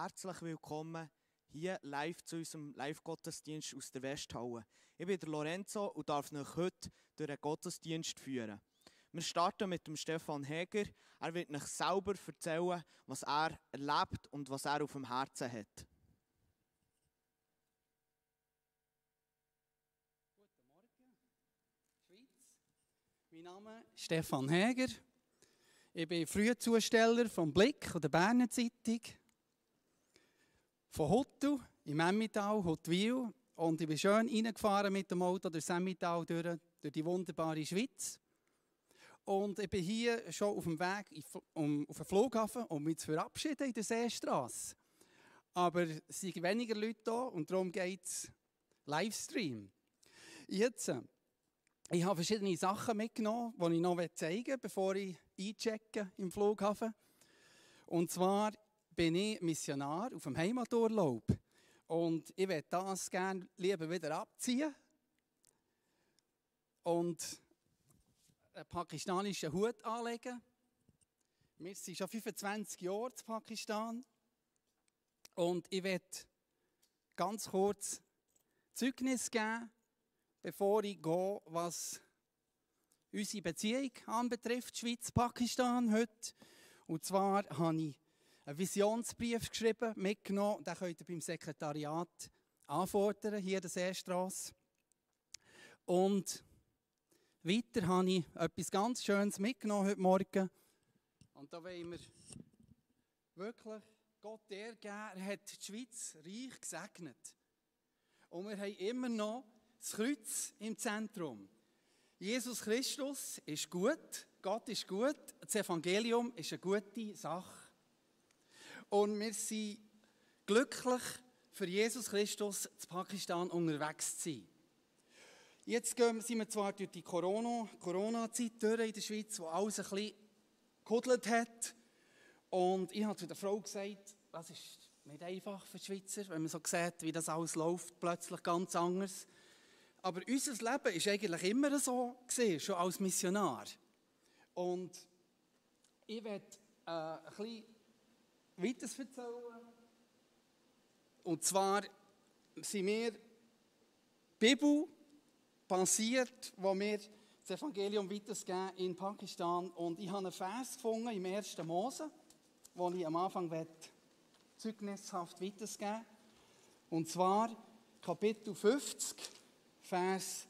Herzlich willkommen hier live zu unserem Live-Gottesdienst aus der Westhalle. Ich bin der Lorenzo und darf euch heute durch den Gottesdienst führen. Wir starten mit dem Stefan Heger. Er wird euch selber erzählen, was er erlebt und was er auf dem Herzen hat. Guten Morgen, Schweiz. Mein Name ist Stefan Heger. Ich bin Frühzusteller vom Blick und der Berner Zeitung. Von Huttu im Emmental, Huttwil. Und ich bin schön reingefahren mit dem Auto durch das Emmental, durch die wunderbare Schweiz. Und ich bin hier schon auf dem Weg auf den Flughafen, um mich zu verabschieden in der Seestrasse. Aber es sind weniger Leute da und darum geht es Livestream. Jetzt, ich habe verschiedene Sachen mitgenommen, die ich noch zeigen will, bevor ich einchecke im Flughafen. Und zwar bin ich Missionar auf dem Heimaturlaub. Und ich möchte das gerne lieber wieder abziehen. Und einen pakistanischen Hut anlegen. Wir sind schon 25 Jahre in Pakistan. Und ich möchte ganz kurz Zeugnis geben, bevor ich gehe, was unsere Beziehung anbetrifft, Schweiz-Pakistan heute. Und zwar habe ich einen Visionsbrief geschrieben, mitgenommen. Den könnt ihr beim Sekretariat anfordern, hier in der Seestrasse. Und weiter habe ich etwas ganz Schönes mitgenommen heute Morgen. Und da wollen wir wirklich Gott Ehre geben. Er hat die Schweiz reich gesegnet. Und wir haben immer noch das Kreuz im Zentrum. Jesus Christus ist gut, Gott ist gut, das Evangelium ist eine gute Sache. Und wir sind glücklich, für Jesus Christus in Pakistan unterwegs zu sein. Jetzt sind wir zwar durch die Corona-Zeit durch in der Schweiz, wo alles ein bisschen gehudelt hat. Und ich habe zu der Frau gesagt, das ist nicht einfach für die Schweizer, wenn man so sieht, wie das alles läuft, plötzlich ganz anders. Aber unser Leben war eigentlich immer so gewesen, schon als Missionar. Und ich werde ein bisschen weiter erzählen. Und zwar sind wir Bibel passiert, wo wir das Evangelium weitergeben in Pakistan. Und ich habe einen Vers gefunden im 1. Mose, wo ich am Anfang zeugnishaft weitergeben. Und zwar Kapitel 50, Vers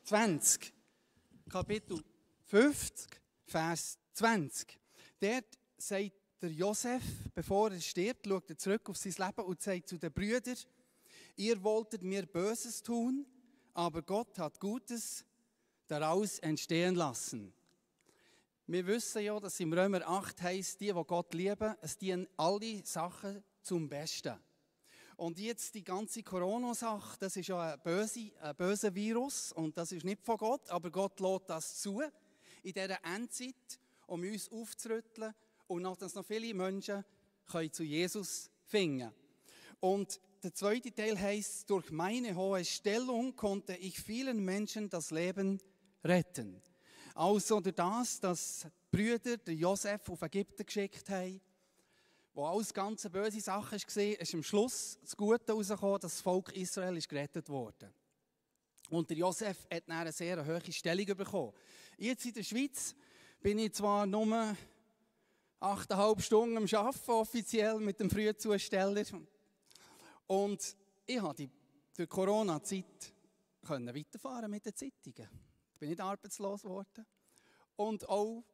20. Kapitel 50, Vers 20. Dort sagt der Josef, bevor er stirbt, schaut er zurück auf sein Leben und sagt zu den Brüdern: Ihr wolltet mir Böses tun, aber Gott hat Gutes daraus entstehen lassen. Wir wissen ja, dass im Römer 8 heisst, die Gott lieben, es dienen alle Sachen zum Besten. Und jetzt die ganze Corona-Sache, das ist ja ein böser Virus und das ist nicht von Gott, aber Gott lässt das zu in dieser Endzeit, um uns aufzurütteln und dass noch viele Menschen können zu Jesus finden. Und der zweite Teil heisst, durch meine hohe Stellung konnte ich vielen Menschen das Leben retten. Also durch das, dass die Brüder der Josef auf Ägypten geschickt haben, wo alles ganz böse Sachen war, ist am Schluss das Gute herausgekommen, dass das Volk Israel ist gerettet wurde. Und der Josef hat dann eine sehr hohe Stellung bekommen. Jetzt in der Schweiz bin ich zwar nur 8,5 Stunden am Arbeiten, offiziell mit dem Frühzusteller. Und ich konnte durch die Corona-Zeit weiterfahren mit den Zeitungen. Ich bin nicht arbeitslos geworden. Und auch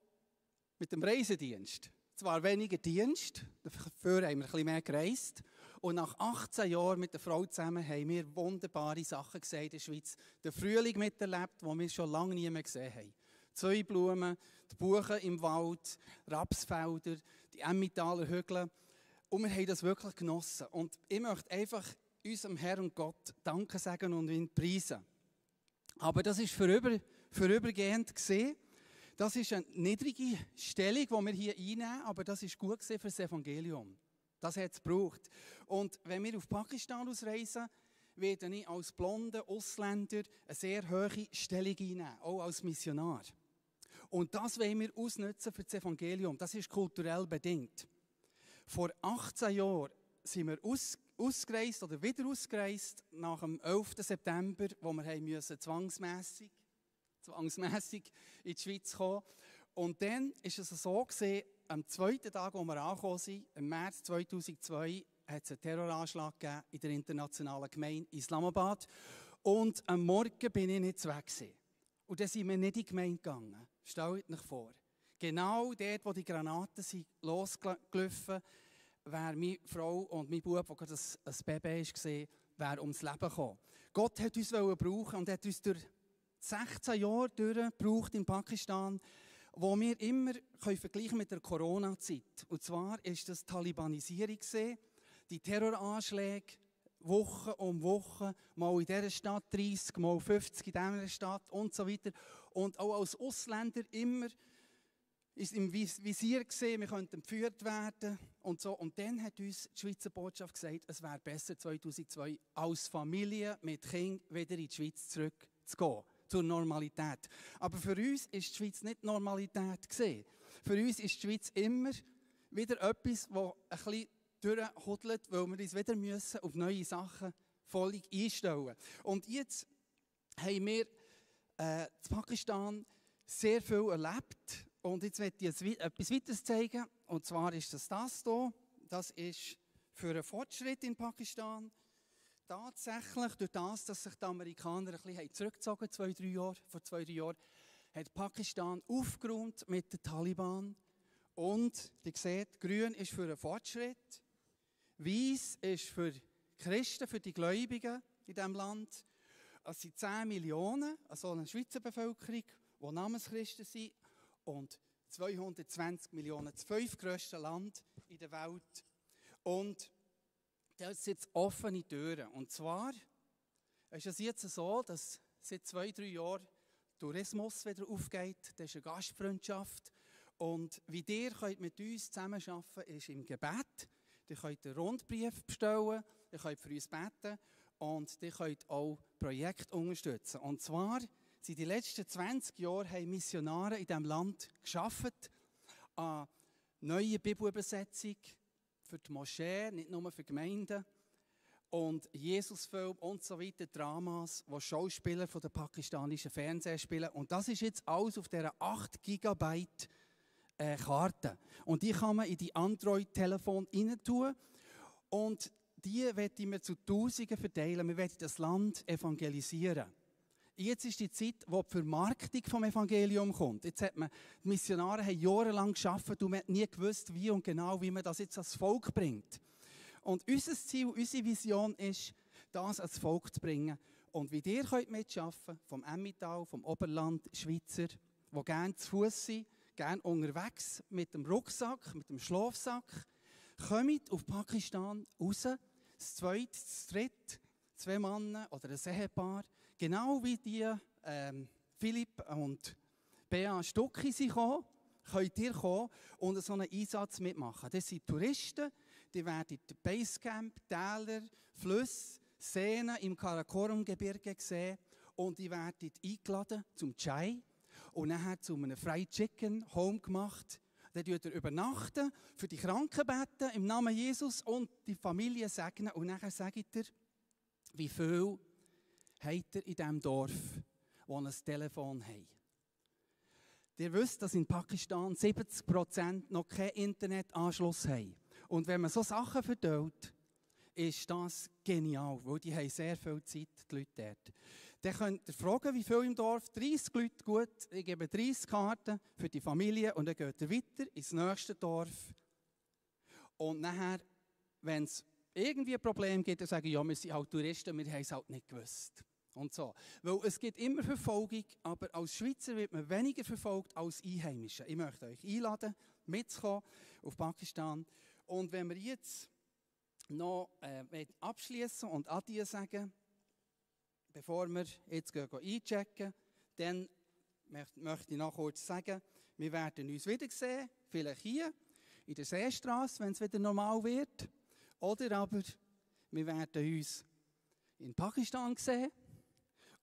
mit dem Reisedienst. Zwar weniger Dienst, dafür haben wir ein bisschen mehr gereist. Und nach 18 Jahren mit der Frau zusammen haben wir wunderbare Sachen gesehen in der Schweiz. Den Frühling miterlebt, den wir schon lange nie mehr gesehen haben. Zäublumen, die Buchen im Wald, Rapsfelder, die Emmentaler Hügel. Und wir haben das wirklich genossen. Und ich möchte einfach unserem Herrn und Gott Danke sagen und ihn preisen. Aber das ist vorübergehend gesehen. Das ist eine niedrige Stellung, die wir hier einnehmen, aber das ist gut für das Evangelium. Das hat es gebraucht. Und wenn wir auf Pakistan ausreisen, werde ich als blonder Ausländer eine sehr hohe Stellung einnehmen, auch als Missionar. Und das wollen wir ausnutzen für das Evangelium. Das ist kulturell bedingt. Vor 18 Jahren sind wir ausgereist oder wieder ausgereist nach dem 11. September, wo wir haben zwangsmässig in die Schweiz kommen. Und dann war es so gewesen, am zweiten Tag, wo wir angekommen sind, im März 2002, hat es einen Terroranschlag gegeben in der internationalen Gemeinde Islamabad. Und am Morgen bin ich nicht weg gewesen. Und dann sind wir nicht in die Gemeinde gegangen. Stellt euch vor. Genau dort, wo die Granaten sind losgelaufen, wäre meine Frau und mein Bub, der gerade ein Baby war, wäre ums Leben gekommen. Gott hat uns brauchen und hat uns durch 16 Jahre gebraucht in Pakistan, wo wir immer vergleichen mit der Corona-Zeit. Und zwar war das die Talibanisierung, die Terroranschläge, Woche um Woche, mal in dieser Stadt 30, mal 50 in dieser Stadt und so weiter. Und auch als Ausländer immer ist im Visier gesehen, wir könnten entführt werden und so. Und dann hat uns die Schweizer Botschaft gesagt, es wäre besser 2002 als Familie mit Kind wieder in die Schweiz zurückzugehen, zur Normalität. Aber für uns ist die Schweiz nicht Normalität gesehen. Für uns ist die Schweiz immer wieder etwas, das ein bisschen durchhudelt, weil wir uns wieder müssen auf neue Sachen völlig einstellen. Und jetzt haben wir in Pakistan sehr viel erlebt. Und jetzt möchte ich etwas weiteres zeigen. Und zwar ist das hier. Das ist für einen Fortschritt in Pakistan. Tatsächlich, durch das, dass sich die Amerikaner ein bisschen zurückgezogen haben, vor 2-3 Jahren, hat Pakistan aufgeräumt mit den Taliban. Und ihr seht, grün ist für einen Fortschritt. Weiß ist für Christen, für die Gläubigen in diesem Land. Es sind 10 Millionen, also eine Schweizer Bevölkerung, die Namenschristen sind. Und 220 Millionen, das 5. grösste Land in der Welt. Und das sind jetzt offene Türen. Und zwar ist es jetzt so, dass seit 2-3 Jahren Tourismus wieder aufgeht. Das ist eine Gastfreundschaft. Und wie ihr könnt mit uns zusammenarbeiten könnt, ist im Gebet. Ihr könnt einen Rundbrief bestellen, ihr könnt für uns beten und ihr könnt auch Projekte unterstützen. Und zwar in den letzten 20 Jahren haben Missionare in diesem Land gearbeitet an neue Bibelübersetzung für die Moschee, nicht nur für Gemeinden. Und Jesusfilm und so weiter, Dramas, die Schauspieler von der pakistanischen Fernsehen spielen. Und das ist jetzt alles auf dieser 8 Gigabyte Karte. Und die kann man in die Android-Telefon rein tun. Und die werden wir zu Tausenden verteilen. Wir werden das Land evangelisieren. Jetzt ist die Zeit, wo die Vermarktung vom Evangelium kommt. Jetzt hat man, die Missionare haben jahrelang gearbeitet und man hat nie gewusst, wie und genau, wie man das jetzt ans Volk bringt. Und unser Ziel, unsere Vision ist, das ans Volk zu bringen. Und wie ihr könnt mitarbeiten, vom Emmental, vom Oberland, Schweizer, die gerne zu Fuß sind, gerne unterwegs mit dem Rucksack, mit dem Schlafsack, kommt auf Pakistan raus, das Zweite, das Dritte, 2 Männer oder ein Ehepaar, genau wie die Philipp und Bea Stucki sind gekommen, könnt ihr kommen und so einen Einsatz mitmachen. Das sind Touristen, die werden Basecamp, Täler, Flüsse, Seen im Karakorum-Gebirge sehen und die werden eingeladen zum Chai und nachher zu einem Fried Chicken Home gemacht. Dann übernachten, für die Kranken beten im Namen Jesus und die Familie segnen und nachher sagt ihr, wie viel habt ihr in diesem Dorf, wo ein Telefon haben. Ihr wisst, dass in Pakistan 70% noch keinen Internetanschluss haben. Und wenn man so Sachen verteilt, ist das genial, weil die haben sehr viel Zeit, die Leute dort. Dann könnt ihr fragen, wie viel im Dorf? 30 Leute, gut, ich gebe 30 Karten für die Familie und dann geht ihr weiter ins nächste Dorf. Und nachher, wenn es irgendwie ein Problem gibt, dann sagen, ja, wir sind halt Touristen, wir haben es halt nicht gewusst. Und so. Weil es gibt immer Verfolgung, aber als Schweizer wird man weniger verfolgt als Einheimische. Ich möchte euch einladen, mitzukommen auf Pakistan. Und wenn wir jetzt noch abschließen und Adieu sagen, bevor wir jetzt einchecken, dann möchte ich noch kurz sagen, wir werden uns wiedersehen, vielleicht hier in der Seestrasse, wenn es wieder normal wird. Oder aber wir werden uns in Pakistan sehen.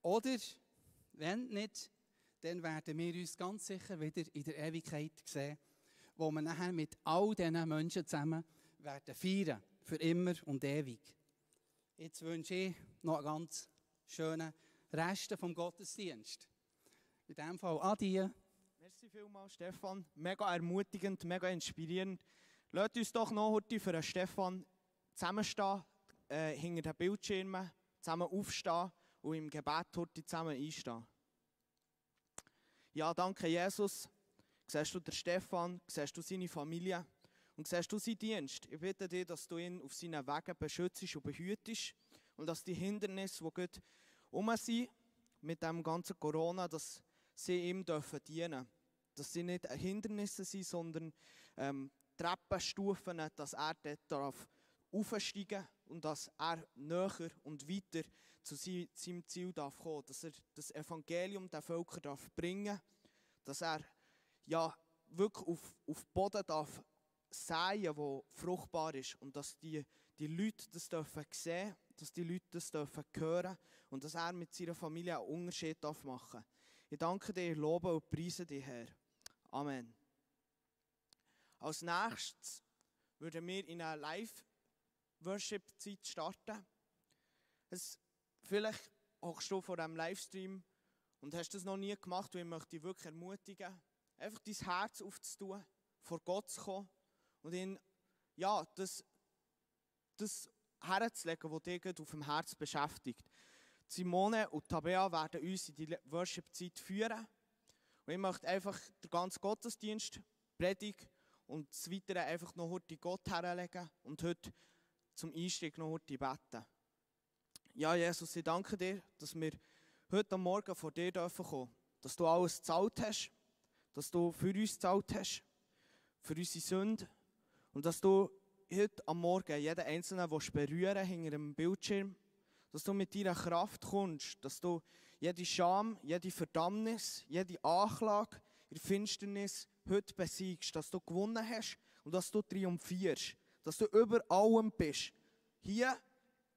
Oder, wenn nicht, dann werden wir uns ganz sicher wieder in der Ewigkeit sehen, wo wir nachher mit all diesen Menschen zusammen werden feiern. für immer und ewig. Jetzt wünsche ich noch einen ganz schönen Rest vom Gottesdienst. In diesem Fall Adi. Merci vielmals, Stefan. Mega ermutigend, mega inspirierend. Lasst uns doch noch heute für den Stefan zusammenstehen, hinter den Bildschirmen, zusammen aufstehen und im Gebet heute zusammen einstehen. Ja, danke Jesus. Siehst du den Stefan, siehst du seine Familie und siehst du seinen Dienst. Ich bitte dich, dass du ihn auf seinen Wegen beschützt und behütest und dass die Hindernisse, die gut sind mit dem ganzen Corona, dass sie ihm dienen dürfen. Dass sie nicht Hindernisse sind, sondern Treppenstufen, dass er dort aufsteigen darf und dass er näher und weiter zu seinem Ziel darf kommen, dass er das Evangelium den Völkern darf bringen, dass er ja, wirklich auf Boden darf säen, wo fruchtbar ist und dass die Leute das dürfen sehen, dass die Leute das dürfen hören und dass er mit seiner Familie einen Unterschied machen darf. Ich danke dir, lobe und preise dich, Herr. Amen. Als nächstes würden wir in eine Live-Worship-Zeit starten. Vielleicht hockst du vor diesem Livestream und hast das noch nie gemacht und ich möchte dich wirklich ermutigen, einfach dein Herz aufzutun, vor Gott zu kommen und ihn, ja, das herzulegen, was dich auf dem Herz beschäftigt. Simone und Tabea werden uns in die Worship-Zeit führen. Und ich möchte einfach den ganzen Gottesdienst, Predigt und das Weitere einfach noch heute Gott herlegen und heute zum Einstieg noch heute beten. Ja, Jesus, ich danke dir, dass wir heute Morgen vor dir kommen dürfen, dass du alles gezahlt hast, dass du für uns gezahlt hast, für unsere Sünde und dass du heute am Morgen jeden Einzelnen berühren hinter dem Bildschirm, dass du mit deiner Kraft kommst, dass du jede Scham, jede Verdammnis, jede Anklage in der Finsternis heute besiegst, dass du gewonnen hast und dass du triumphierst, dass du über allem bist. Hier,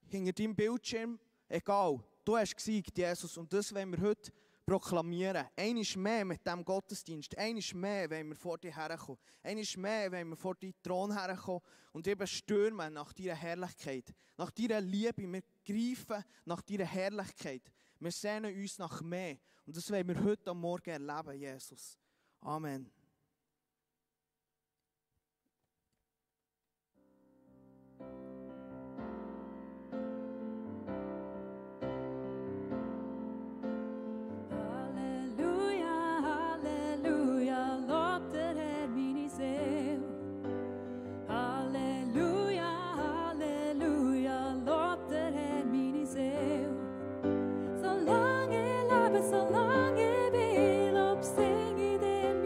hinter deinem Bildschirm, egal, du hast gesiegt, Jesus, und das wollen wir heute proklamieren. Einmal mehr mit diesem Gottesdienst, einmal mehr wollen wir vor dir herkommen, einmal mehr wollen wir vor deinen Thron herkommen und eben stürmen nach deiner Herrlichkeit, nach deiner Liebe. Wir greifen nach deiner Herrlichkeit. Wir sehnen uns nach mehr und das wollen wir heute am Morgen erleben, Jesus. Amen. Solange ich lebe, solange ich will, ob sing ich dem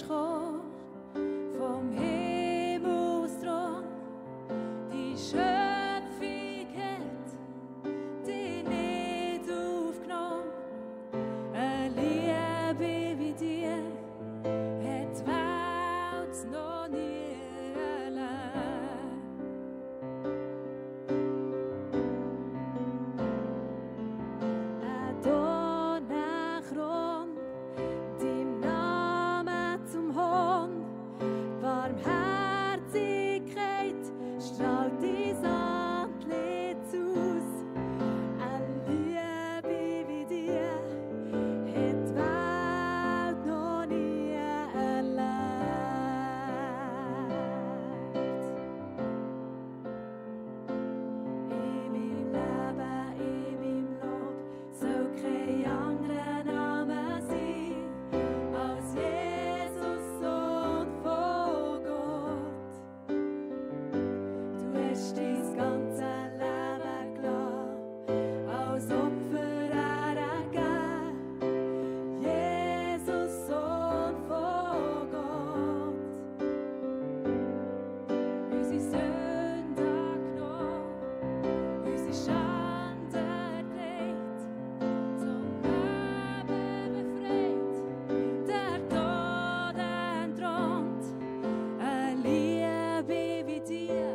bist gekommen, vom Himmelsthron, die Schöpfung hat dich nicht aufgenommen. Eine Liebe wie dir hat die Welt noch nie erlebt. Adonachron, deinem Namen zum Hohn, Barmherzigkeit strahlt dein Antlitz aus. Eine Liebe wie dir hat die Welt noch nie erlebt. In meinem Leben, in meinem Lob soll kein anderer Name sein als Jesus, Sohn von Gott. Du hast dein ganze Leben gelassen, als Opfer hergegeben. Jesus, Sohn von Gott. Unsere Sünde genommen, unsere Schande erträgt, zum Leben befreit, der Tod entthront. Eine Liebe wie dir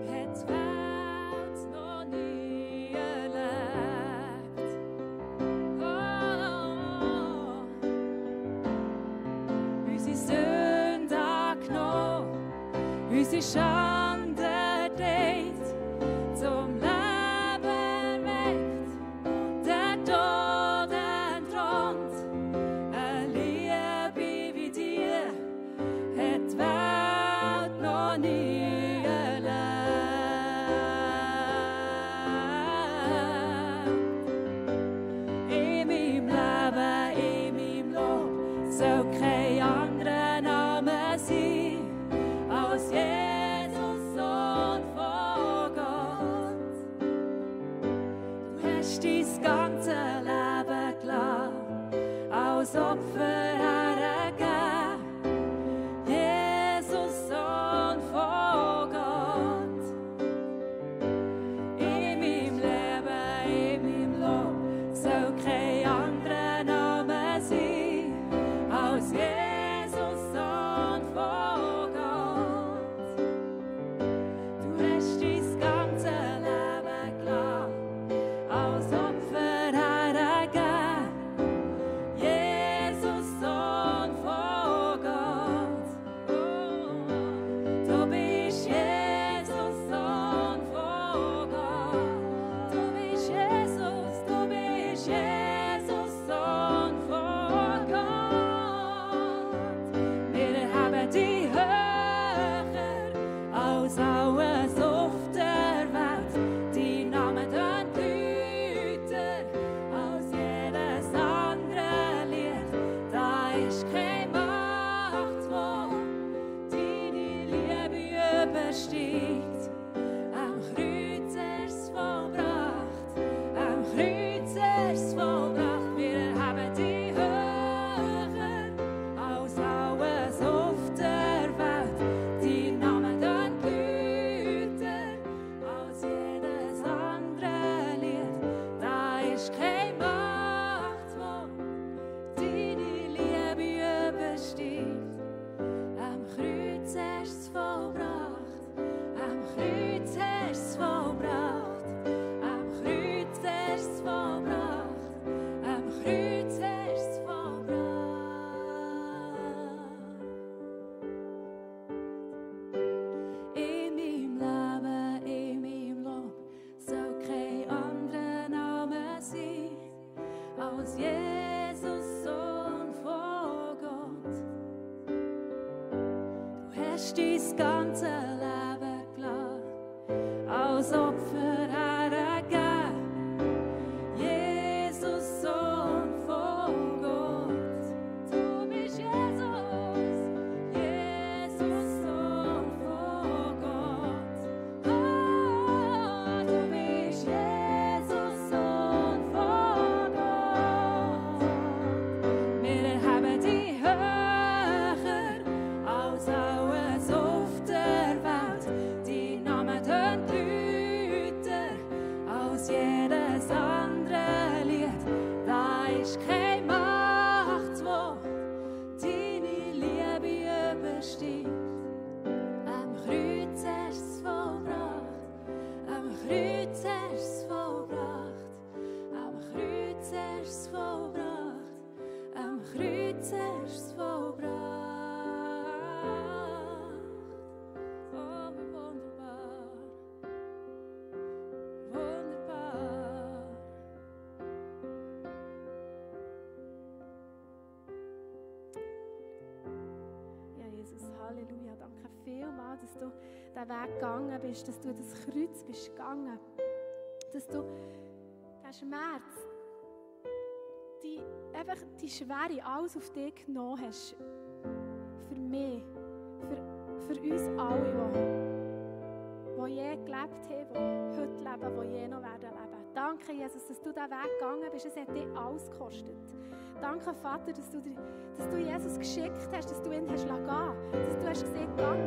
hat die Welt noch nie erlebt. Unsere Sünde genommen, unsere Schande erträgt, zum Leben erweckt, der Tod entthront. Eine Liebe wie dir hat die Welt noch nie erlebt. In meinem Leben, in meinem Lob soll kein anderer Name sein als Jesus, Sohn von Gott. Du hast dein ganze Leben gelassen, als Opfer hergegeben. Jesus, Sohn von Gott. In meinem Leben, in meinem Lob soll kein anderer Name sein als Jesus, Sohn von Gott. Du hast dein ganze Leben gelassen, als Opfer hergegeben. Jesus, Sohn von Gott. Du bist Jesus, Sohn von Gott. Du bist Jesus, Sohn von Gott. Wir haben dich höher als alles auf der Welt. Dein Name tönt lauter als jedes andere Lied. Da ist keine Macht, wo deine Liebe übersteigt. Am Kreuz hast du's vollbracht, am Kreuz hast du's vollbracht. Wir haben dich höher als alles auf der Welt. Dein Name tönt lauter als jedes andere Lied. Da ist keine Macht, wo deine Liebe übersteigt. Am Kreuz hast du's vollbracht, am Kreuz hast du's vollbracht, am Kreuz hast du's vollbracht, am Kreuz hast du's vollbracht. In meinem Leben, in meinem Lob soll kein anderer Name sein als Jesus, Sohn von Gott. Du hast dein ganze Leben gelassen, als Opfer hergegeben. Jesus, Sohn von Gott. Du bist Jesus, Sohn von Gott. Oh, du bist Jesus, Sohn von Gott. Wir haben dich höher gehabt, dass du den Weg gegangen bist, dass du das Kreuz bist gegangen, dass du den Schmerz, einfach die Schwere, alles auf dich genommen hast. Für mich, für uns alle, die je gelebt haben, die heute leben, die je noch werden leben. Danke, Jesus, dass du diesen Weg gegangen bist. Es hat dich alles gekostet. Danke, Vater, dass du Jesus geschickt hast, dass du ihn hast gehen lassen, dass du hast gesagt, gang.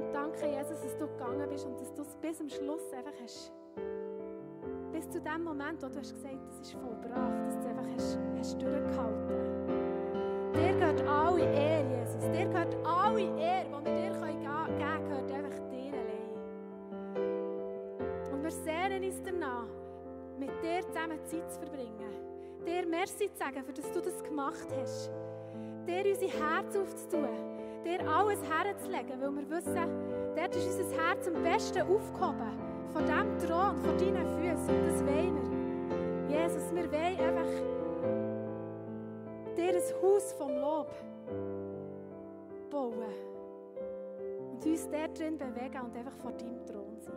Und danke, Jesus, dass du gegangen bist und dass du es bis zum Schluss einfach hast. Bis zu dem Moment, wo du hast gesagt, das ist vollbracht, dass du einfach hast durchgehalten. Dir gehört alle Ehre, Jesus. Dir gehört alle Ehre, die wir dir geben können, gehört einfach dir allein. Und wir sehnen uns danach, mit dir zusammen Zeit zu verbringen. Dir Merci zu sagen, für dass du das gemacht hast. Dir unser Herz aufzutun. Dir alles herzulegen, weil wir wissen, dort ist unser Herz am besten aufgehoben. Von diesem Thron, von deinen Füßen. Und das wollen wir. Jesus, wir wollen einfach dir ein Haus vom Lob bauen. Und uns dort drin bewegen und einfach vor deinem Thron sein.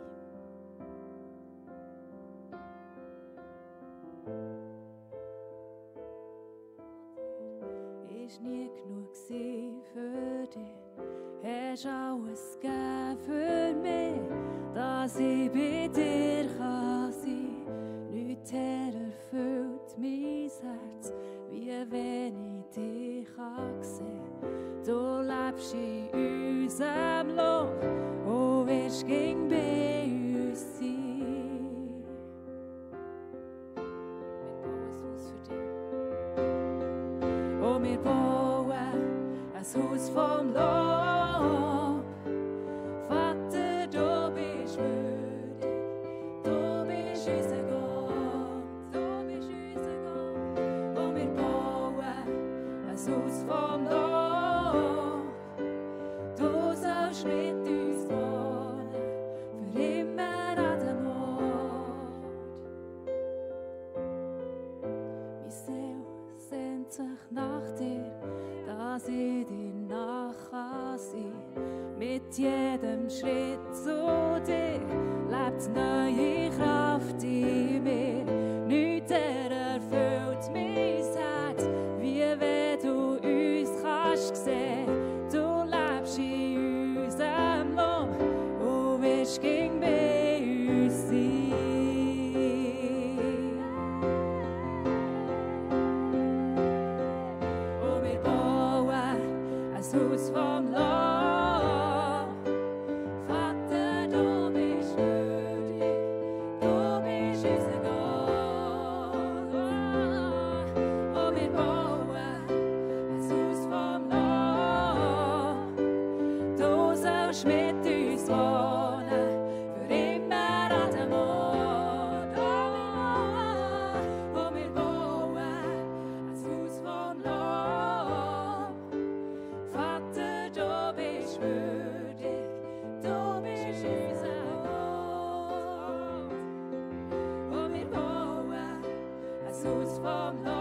Ist nie genug gewesen für dich, hast alles gegeben für mich, dass ich bei dir kann sein. Nichts erfüllt mein Herz, wie wenn ich dich kann sehen. Du lebst in unserem Lob und wirst gegen bei uns sein. Wir bauen ein Haus für dich. Und wir bauen ein Haus vom Lob. Vater, du bist würdig, du bist unser Gott, du bist unser Gott. Und wir bauen ein Haus vom Lob. Du sollst mit uns wohnen, für immer an dem Ort. Meine Seele sehnt sich nach dir, dass ich dir nach kann sein. Mit jedem Schritt zu dir lebt neue Kraft in mir. Nichts erfüllt mein Herz, wie wenn du uns kannst sehen. Du lebst in unserem Lob und wirst gegen bei uns sein. Und wir bauen ein Haus vom Lob. Vater, du bist würdig, du bist unser Gott. Und wir bauen ein Haus vom Lob. Du sollst mit uns wohnen, für immer an dem Ort. Und wir bauen ein Haus vom Lob. Vater, du bist würdig, du bist unser Gott. Und wir bauen ein Haus vom Lob.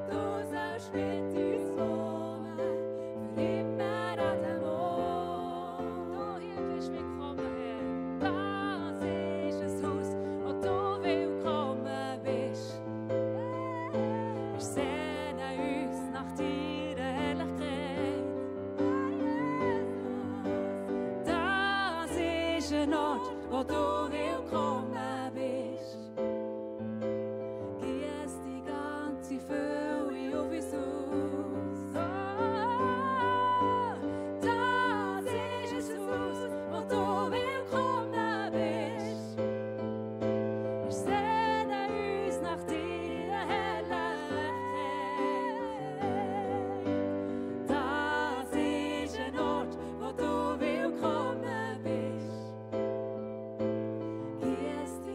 Du sollst mit uns wohnen, für immer an dem Ort. Du hier bist willkommen, Herr. Das ist ein Haus, wo du willkommen bist. Wir sehnen uns nach deiner Herrlichkeit. Das ist ein Ort, wo du willkommen bist. Gieß die ganze Fülle auf uns aus. Das ist ein Haus, wo du willkommen bist. Wir sehnen uns nach deiner Herrlichkeit. Das ist ein Ort, wo du willkommen bist. Gieß die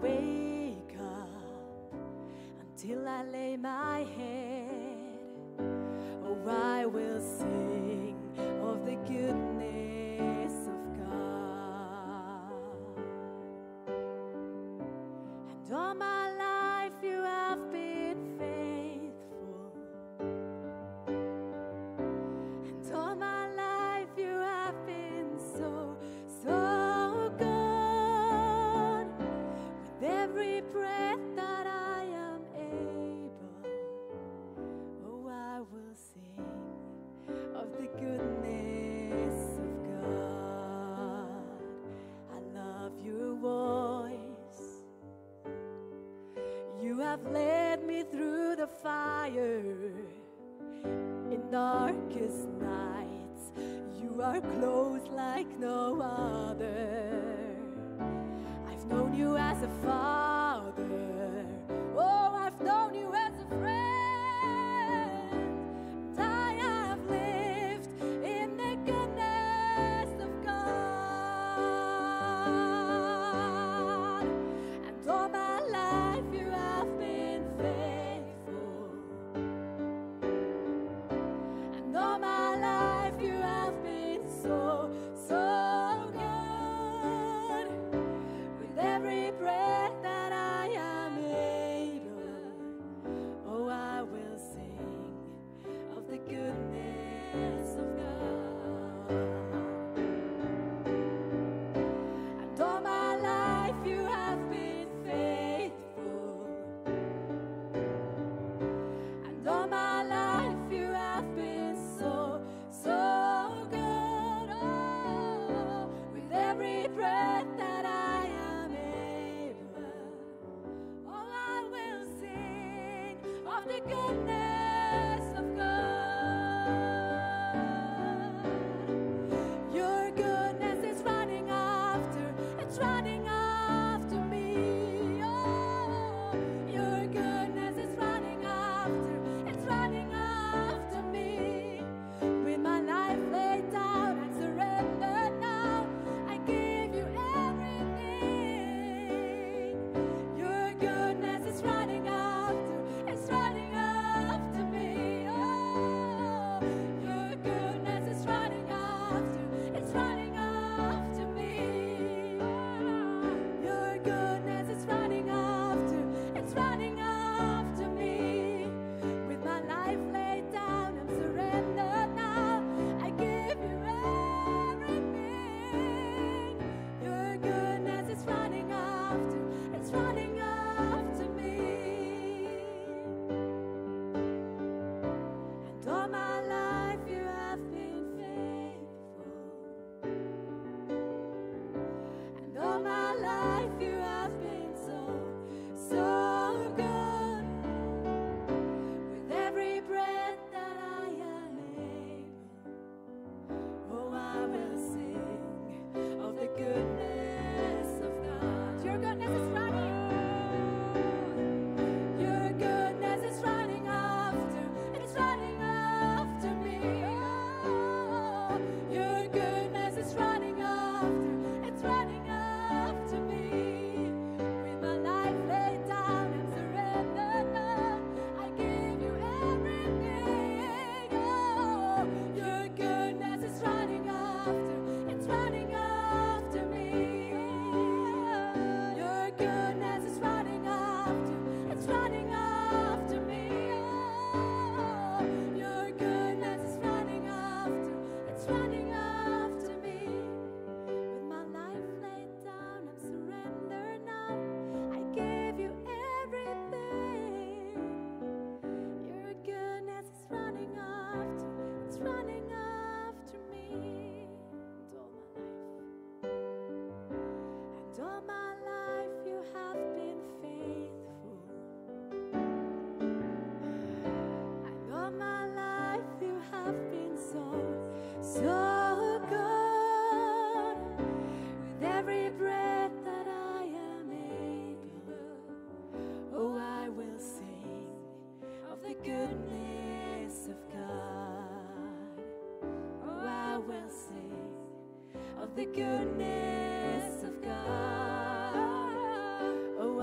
wake up, until I lay my head, oh, I will sing of the goodness of God. And all my life you have been faithful, and all my life you have been so, so good. With every breath that I am able, oh, I will sing of the goodness of God. I love your voice. You have led me through the fire in darkest nights. You are close like no other. I've known you as a father. Oh, I've known you as a friend. And I have lived in the goodness of God. And all my life you have been faithful. And all my life you have been so, so good. With every breath that I am able, oh, I will sing of the goodness of God. And all my life you have been faithful. And all my life you have been so, so good. Oh, with every breath that I am able, oh, I will sing of the goodness of God. Your goodness is running after, it's running after me. Oh, your goodness is running after, it's running after me. With my life laid down, I surrender now. I give you everything. Your goodness is running after, it's running after me. Oh, your goodness is running after, it's running after me. Your goodness is running after, it's running after me. With my life laid down, I'm surrendered now. I give you everything. Your goodness is running after, it's running after me. And all my life you have been faithful. And all my life you have been so, so good. With every breath that I am able, oh, I will sing of the goodness of God. Your goodness is running. Your goodness is running after, it's running after me. Oh, your goodness is running after, it's running after me. With my life laid down and surrendered now, I give you everything. Oh, your goodness is running after, it's running after me. Your goodness is running after, it's running after me. Oh, your goodness is running after, it's running after me. With my life laid down, I'm surrendered now. I give you everything. Your goodness is running after, it's running after me. And all my life you have been faithful. And all my life you have been so, so good. With every breath that I am able, oh, I will sing of the goodness of God. Oh, I will sing of the goodness of God. Oh,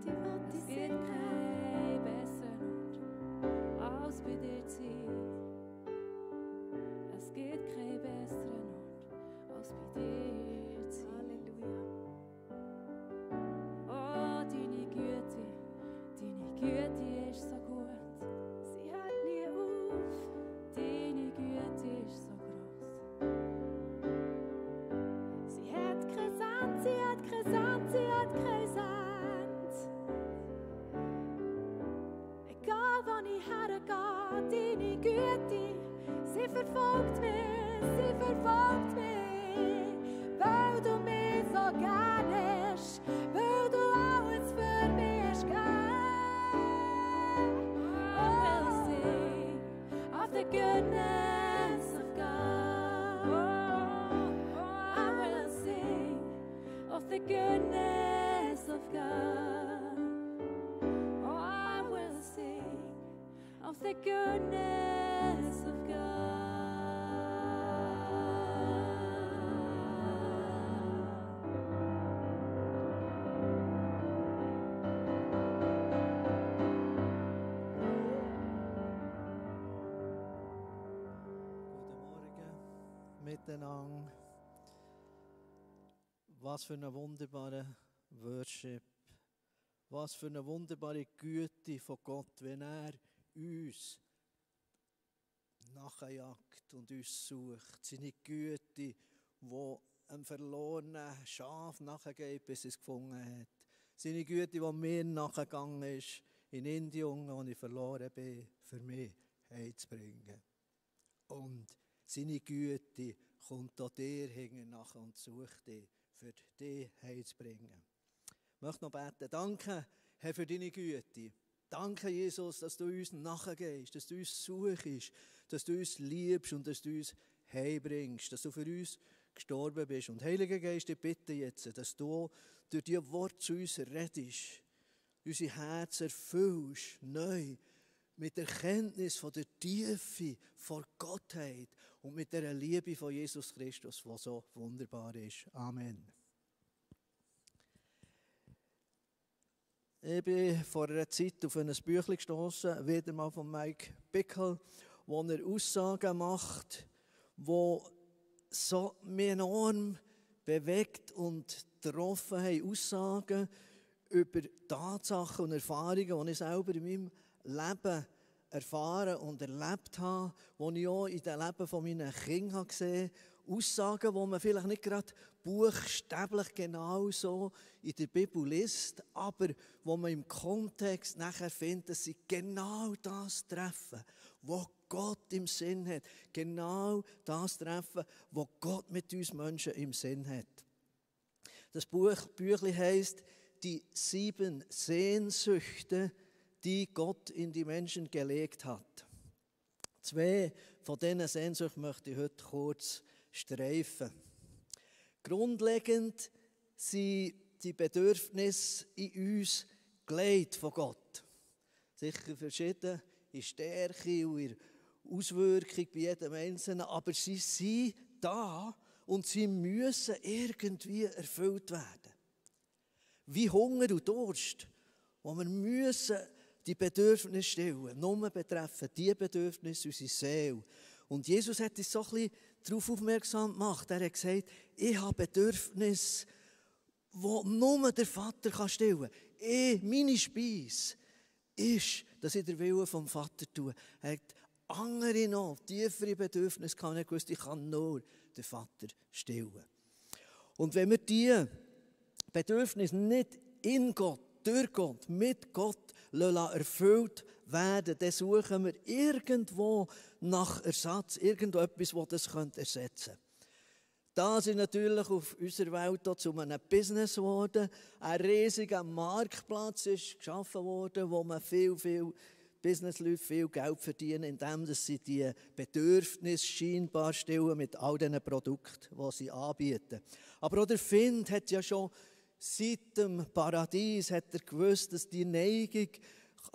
Es gibt keinen besseren Ort, als bei dir zu sein. Es gibt keinen besseren Ort, als bei dir zu sein. Halleluja. Oh, deine Güte ist so gut. Sie hört nie auf. Deine Güte ist so gross. Sie hat kein Sand, sie hat kein Sand, sie hat kein Sand. Egal wo ich hergehe, deine Güte, sie verfolgt mich, weil du mich so gern hast, weil du alles für mich hast Of the goodness of God. I will sing of the goodness of God. Oh, I will sing of the goodness of God. Guten Morgen miteinander. Was für eine wunderbare Worship. Was für eine wunderbare Güte von Gott, wenn er uns nachjagt und uns sucht. Seine Güte, die einem verlorenen Schaf nachgeht, bis es gefunden hat. Seine Güte, die mir nachgegangen ist, in Indien, wo ich verloren bin, für mich heimzubringen. Und seine Güte kommt auch dir hinten nach und sucht dich, für dich heimzubringen. Ich möchte noch beten. Danke, Herr, für deine Güte. Danke, Jesus, dass du uns nachgehst, dass du uns suchst, dass du uns liebst und dass du uns heimbringst, dass du für uns gestorben bist. Und Heiliger Geist, ich bitte jetzt, dass du durch die Worte zu uns redest, unsere Herzen erfüllst, neu, mit der Erkenntnis von der Tiefe vor Gottheit und mit der Liebe von Jesus Christus, die so wunderbar ist. Amen. Ich bin vor einer Zeit auf ein Büchlein gestossen, wieder mal von Mike Bickle, wo er Aussagen macht, die so mich enorm bewegt und getroffen haben. Aussagen über Tatsachen und Erfahrungen, die ich selber in meinem Leben erfahren und erlebt habe, die ich auch in dem Leben meiner Kinder gesehen habe. Aussagen, die man vielleicht nicht gerade buchstäblich genau so in der Bibel liest, aber wo man im Kontext nachher findet, dass sie genau das treffen, was Gott im Sinn hat. Genau das treffen, was Gott mit uns Menschen im Sinn hat. Das Büchlein heisst «Die 7 Sehnsüchte, die Gott in die Menschen gelegt hat». 2 von diesen Sehnsüchten möchte ich heute kurz streifen. Grundlegend sind die Bedürfnisse in uns gelegt von Gott. Sicher verschieden in Stärke und in Auswirkung bei jedem Einzelnen, aber sie sind da und sie müssen irgendwie erfüllt werden. Wie Hunger und Durst, wo wir müssen die Bedürfnisse stillen, nur betreffen die Bedürfnisse unserer Seele. Und Jesus hat uns so ein bisschen darauf aufmerksam gemacht. Er hat gesagt, ich habe Bedürfnisse, die nur der Vater stillen kann. Meine Speise ist, dass ich den Willen vom Vater tue. Er hat andere noch, tiefere Bedürfnisse gehabt. Er wusste, ich kann nur den Vater stillen. Und wenn wir diese Bedürfnisse nicht in Gott, durch Gott, mit Gott erfüllt werden, dann suchen wir irgendwo nach Ersatz, irgendetwas, das das ersetzen könnte. Da sind natürlich auf unserer Welt zu einem Business geworden. Ein riesiger Marktplatz ist geschaffen worden, wo man viel Businessleute viel Geld verdienen, indem sie die Bedürfnisse scheinbar stillen mit all diesen Produkten, die sie anbieten. Aber auch der Find hat ja schon seit dem Paradies hat er gewusst, dass die Neigung,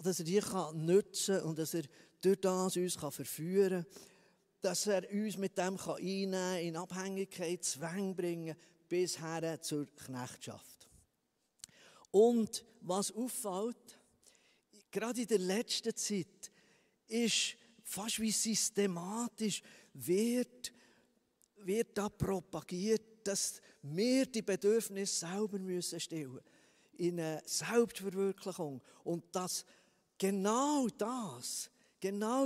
dass er die nutzen kann und dass er durch das uns verführen kann, dass er uns mit dem einnehmen kann, in Abhängigkeit, Zwang bringen, bis her zur Knechtschaft. Und was auffällt, gerade in der letzten Zeit, ist fast wie systematisch wird da propagiert, dass wir die Bedürfnisse selber müssen stillen, in eine Selbstverwirklichung. Und dass genau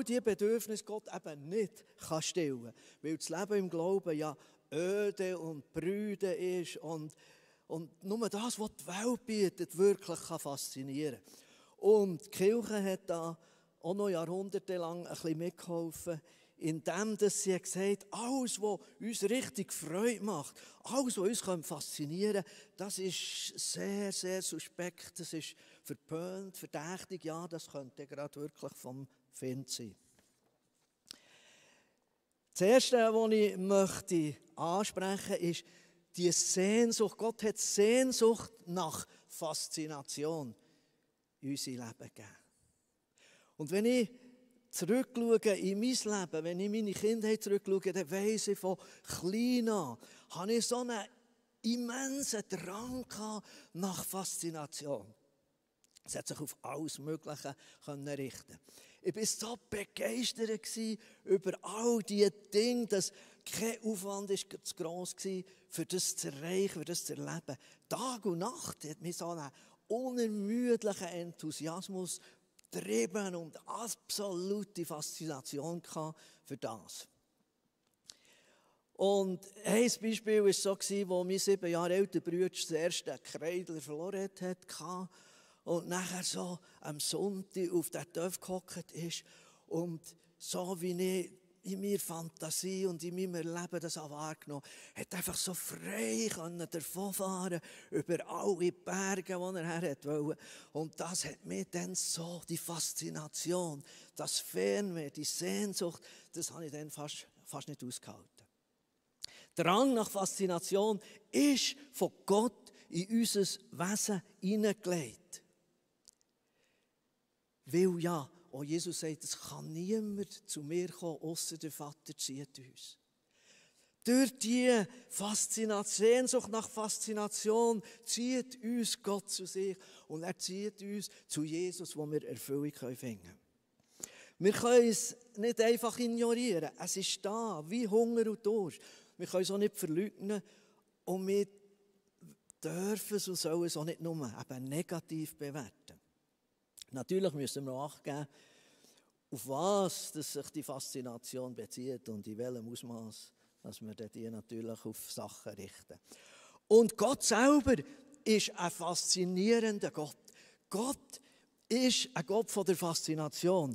die Bedürfnisse Gott eben nicht stillen kann. Weil das Leben im Glauben ja öde und brüde ist und nur das, was die Welt bietet, wirklich faszinieren kann. Und die Kirche hat da auch noch jahrhundertelang ein bisschen mitgeholfen, indem sie gesagt hat, alles, was uns richtig Freude macht, alles, was uns faszinieren kann, das ist sehr, sehr suspekt, das ist verpönt, verdächtig, ja, das könnte gerade wirklich vom Find sein. Das Erste, was ich möchte ansprechen, ist die Sehnsucht. Gott hat Sehnsucht nach Faszination in unser Leben gegeben. Und wenn ich zurückschaue in mein Leben, wenn ich meine Kindheit zurückschaue, dann weiss ich von klein an, habe ich so einen immensen Drang nach Faszination. Es hat sich auf alles Mögliche richten. Ich war so begeistert über all diese Dinge, dass kein Aufwand zu gross war, für das zu erreichen, für das zu erleben. Tag und Nacht hat mich so einen unermüdlichen Enthusiasmus getrieben und absolute Faszination für das. Und ein Beispiel war so, wo mein 7 Jahre älterer Bruder das erste Kreidler verloren hatte und nachher so am Sonntag auf den Töpf gehockt ist und so wie ich in meiner Fantasie und in meinem Erleben das auch wahrgenommen hat, einfach so frei davonfahren über alle Berge, die er her wollte. Und das hat mir dann so, die Faszination, das Fernweh, die Sehnsucht, das habe ich dann fast nicht ausgehalten. Der Drang nach Faszination ist von Gott in unser Wesen hineingelegt. Weil ja, auch Jesus sagt, es kann niemand zu mir kommen, ausser der Vater zieht uns. Durch die Sehnsucht nach Faszination zieht uns Gott zu sich und er zieht uns zu Jesus, wo wir Erfüllung finden können. Wir können es nicht einfach ignorieren. Es ist da, wie Hunger und Durst. Wir können es auch nicht verleugnen und wir dürfen es und sollen es auch nicht nur eben negativ bewerten. Natürlich müssen wir auch Acht geben, auf was sich die Faszination bezieht und in welchem Ausmaß, dass wir die natürlich auf Sachen richten. Und Gott selber ist ein faszinierender Gott. Gott ist ein Gott von der Faszination.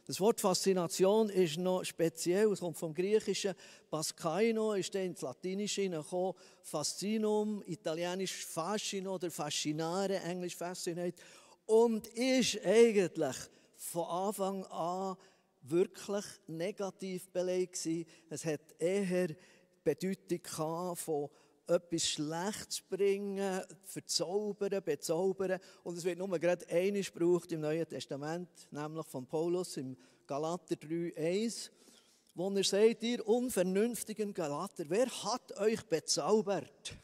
Das Wort Faszination ist noch speziell, es kommt vom Griechischen Paschaino, ist dann ins Latinische hineingekommen, Fascinum, italienisch Fascino oder Fascinare, englisch Fascinate, und ist eigentlich von Anfang an wirklich negativ belegt gewesen. Es hat eher die Bedeutung von etwas Schlechtes bringen, verzaubern, bezaubern. Und es wird nur gerade einmal gebraucht im Neuen Testament, nämlich von Paulus im Galater 3,1, wo er sagt, ihr unvernünftigen Galater, wer hat euch bezaubert?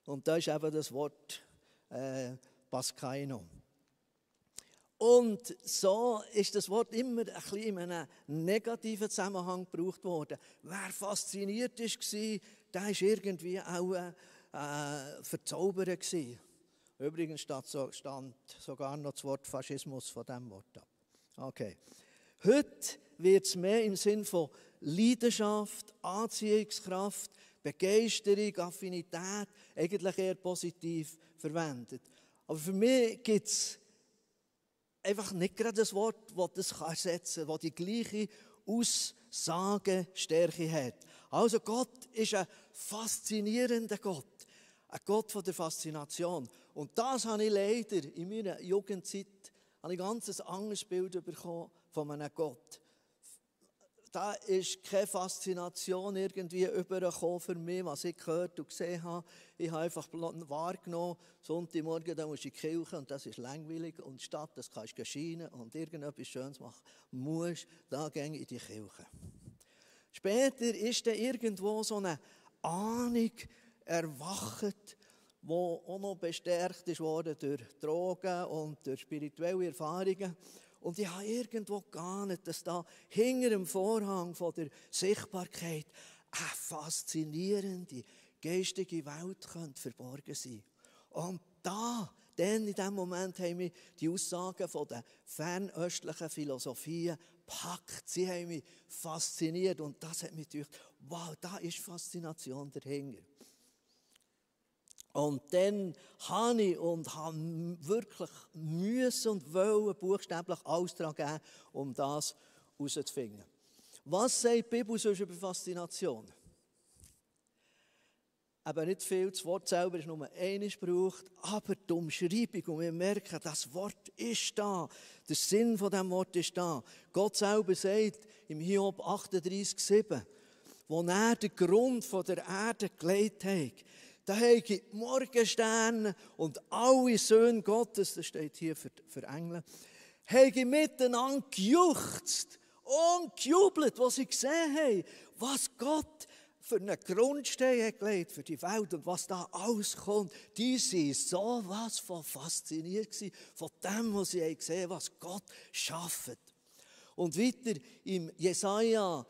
Und da ist eben das Wort Paschaino. Und so ist das Wort immer ein bisschen in einem negativen Zusammenhang gebraucht worden. Wer fasziniert war, der war irgendwie auch verzaubert gewesen. Übrigens stand sogar noch das Wort Faschismus von diesem Wort ab. Okay. Heute wird es mehr im Sinn von Leidenschaft, Anziehungskraft, Begeisterung, Affinität, eigentlich eher positiv verwendet. Aber für mich gibt es einfach nicht gerade das Wort, das das ersetzen kann, das die gleiche Aussagestärke hat. Also Gott ist ein faszinierender Gott. Ein Gott von der Faszination. Und das habe ich leider in meiner Jugendzeit ein ganz anderes Bild bekommen von einem Gott. Da ist keine Faszination irgendwie übergekommen für mich, was ich gehört und gesehen habe. Ich habe einfach wahrgenommen, Sonntagmorgen, da musst du in die Kirche und das ist langweilig. Und statt das kannst du scheinen und irgendetwas Schönes machen, musst du da gehen in die Kirche. Später ist dann irgendwo so eine Ahnung erwacht, auch noch bestärkt ist worden durch Drogen und durch spirituelle Erfahrungen. Und ich habe irgendwo geahnt, dass da hinter dem Vorhang von der Sichtbarkeit eine faszinierende geistige Welt könnte verborgen sein. Und dann in diesem Moment haben mich die Aussagen von den fernöstlichen Philosophien gepackt. Sie haben mich fasziniert und das hat mich gedacht, wow, da ist Faszination dahinter. Und dann habe ich wirklich müssen und wollen buchstäblich alles daran geben, um das herauszufinden. Was sagt die Bibel sonst über Faszination? Aber nicht viel, das Wort selber ist nur einmal gebraucht, aber die Umschreibung, und wir merken, das Wort ist da, der Sinn von diesem Wort ist da. Gott selber sagt im Hiob 38,7, wo er den Grund von der Erde gelegt hat, da haben die Morgensterne und alle Söhne Gottes, das steht hier für Engel, haben miteinander gejuchzt und gejubelt, was sie gesehen haben, was Gott für einen Grundstein hat gelegt für die Welt und was da alles kommt. Die waren so was von fasziniert von dem, was sie gesehen haben, was Gott schafft. Und weiter im Jesaja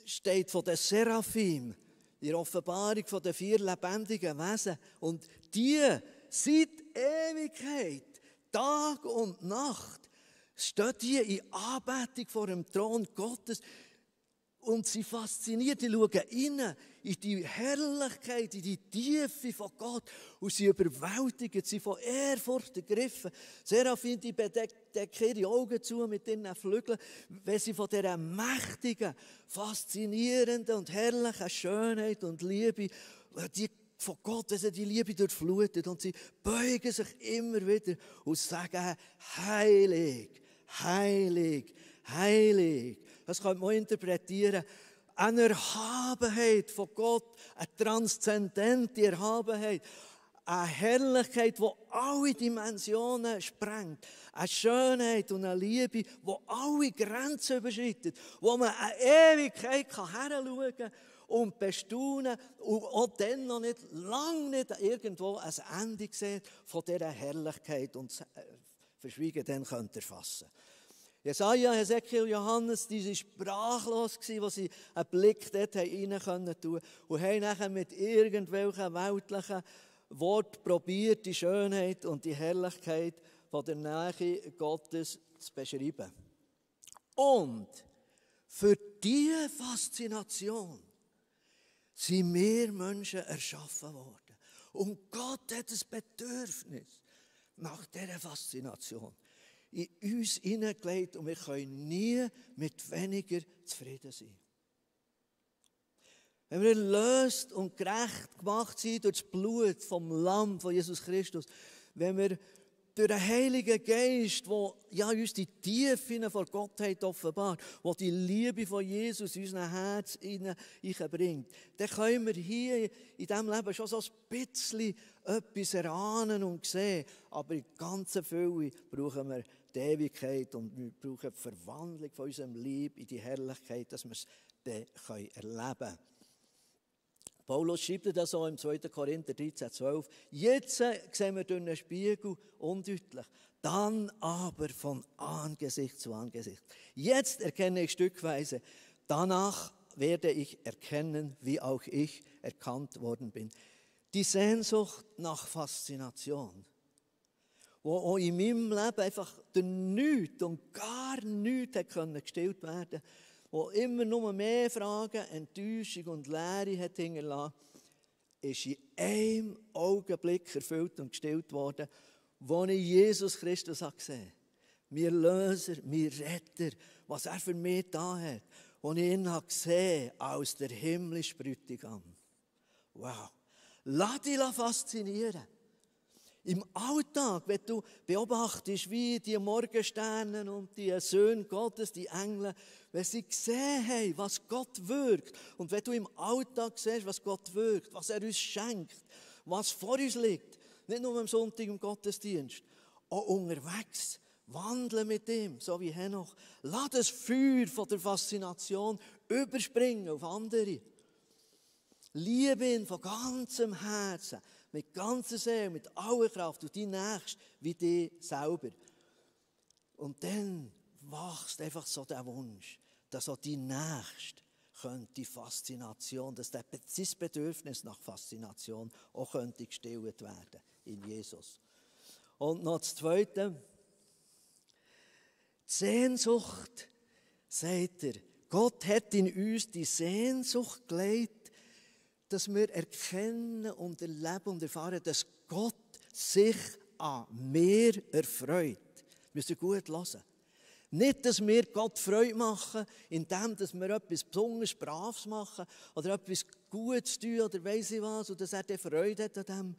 steht von den Seraphim, die Offenbarung von den 4 lebendigen Wesen. Und die seit Ewigkeit, Tag und Nacht, stehen die in Anbetung vor dem Thron Gottes. Und sie fasziniert, die schauen rein in die Herrlichkeit, in die Tiefe von Gott. Und sie überwältigen, sie von Ehrfurcht ergriffen. Seraphim, die bedecken ihre Augen zu mit ihren Flügeln, wenn sie von dieser mächtigen, faszinierenden und herrlichen Schönheit und Liebe, die von Gott, also die Liebe durchflutet. Und sie beugen sich immer wieder und sagen, heilig, heilig, heilig. Das könnte man interpretieren. Eine Erhabenheit von Gott, eine transzendente Erhabenheit, eine Herrlichkeit, die alle Dimensionen sprengt, eine Schönheit und eine Liebe, die alle Grenzen überschreitet, wo man eine Ewigkeit heranschauen kann und bestaunen und auch dann noch nicht, lange nicht irgendwo ein Ende sieht von dieser Herrlichkeit und verschwiegen dann könnt ihr fassen. Jesaja, Hesekiel, Johannes, die waren sprachlos, als sie einen Blick dort rein können tun und haben nachher mit irgendwelchen weltlichen Worten probiert, die Schönheit und die Herrlichkeit von der Nähe Gottes zu beschreiben. Und für diese Faszination sind wir Menschen erschaffen worden. Und Gott hat ein Bedürfnis nach dieser Faszination in uns hineingelegt und wir können nie mit weniger zufrieden sein. Wenn wir erlöst und gerecht gemacht sind durch das Blut vom Lamm von Jesus Christus, wenn wir durch den Heiligen Geist, der ja uns die Tiefen vor Gottheit offenbart, der die Liebe von Jesus in unser Herz hineinbringt, dann können wir hier in diesem Leben schon so ein bisschen etwas erahnen und sehen. Aber in ganzer Fülle brauchen wir die Ewigkeit und wir brauchen die Verwandlung von unserem Leben in die Herrlichkeit, dass wir es dann erleben können. Paulus schreibt das so im 2. Korinther 13,12. Jetzt sehen wir durch einen Spiegel undeutlich, dann aber von Angesicht zu Angesicht. Jetzt erkenne ich stückweise, danach werde ich erkennen, wie auch ich erkannt worden bin. Die Sehnsucht nach Faszination, wo auch in meinem Leben einfach durch nichts und gar nichts gestillt werden konnte, wo immer nur mehr Fragen, Enttäuschung und Leere hat hinterlassen, ist in einem Augenblick erfüllt und gestillt worden, wo ich Jesus Christus gesehen habe. Mein Löser, mein Retter, was er für mich da hat. Und ich ihn gesehen als der himmlische Bräutigam. Wow. Lass dich faszinieren. Im Alltag, wenn du beobachtest, wie die Morgensterne und die Söhne Gottes, die Engel, wenn sie gesehen haben, was Gott wirkt, und wenn du im Alltag siehst, was Gott wirkt, was er uns schenkt, was vor uns liegt, nicht nur am Sonntag im Gottesdienst, auch unterwegs, wandeln mit ihm, so wie Henoch. Lass das Feuer von der Faszination überspringen auf andere. Liebe ihn von ganzem Herzen. mit ganzer Seele, mit aller Kraft und dein Nächsten wie dich selber. Und dann wächst einfach so der Wunsch, dass auch dein Nächste könnte Faszination, dass sein Bedürfnis nach Faszination auch könnte gestillt werden in Jesus. Und noch das Zweite, die Sehnsucht, sagt er, Gott hat in uns die Sehnsucht gelegt, dass wir erkennen und erleben und erfahren, dass Gott sich an mir erfreut. Müsst ihr gut hören. Nicht, dass wir Gott Freude machen, indem wir etwas besonders Braves machen oder etwas Gutes tun oder weiss ich was, und dass er Freude hat an dem.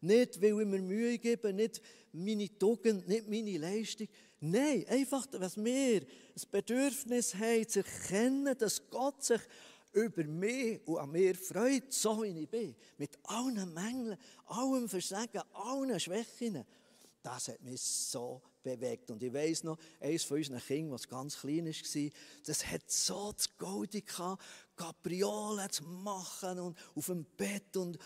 Nicht, weil ich mir Mühe gebe, nicht meine Tugend, nicht meine Leistung. Nein, einfach, dass wir ein Bedürfnis haben, zu erkennen, dass Gott sich über mich und an mir freut, so wie ich bin. Mit allen Mängeln, allem Versagen, allen Schwächen. Das hat mich so bewegt. Und ich weiss noch, eines von unseren Kindern, das ganz klein war, das hat so das Goldi gehabt, Kapriolen zu machen und auf dem Bett und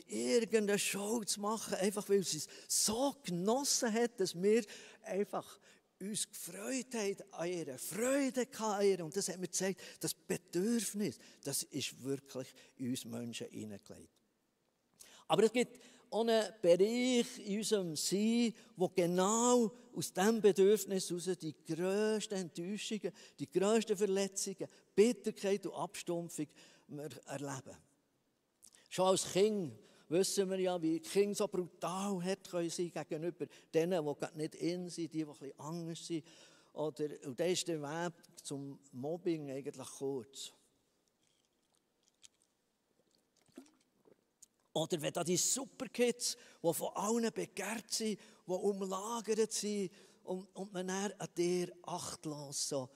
irgendeine Show zu machen, einfach weil sie es so genossen hat, dass wir einfach uns gefreut haben an ihrer Freude an ihr. Und das hat mir gezeigt, das Bedürfnis, das ist wirklich in uns Menschen hineingelegt. Aber es gibt auch einen Bereich in unserem Sein, wo genau aus diesem Bedürfnis heraus die grössten Enttäuschungen, die grössten Verletzungen, Bitterkeit und Abstumpfung wir erleben. Schon als Kind wissen wir ja, wie Kinder so brutal sein gegenüber denen, die gerade nicht in sind, die ein bisschen anders sind. Und da ist der Weg zum Mobbing eigentlich kurz. Oder wenn da die Superkids, die von allen begehrt sind, die umlagert sind und man dann an dir achtlos so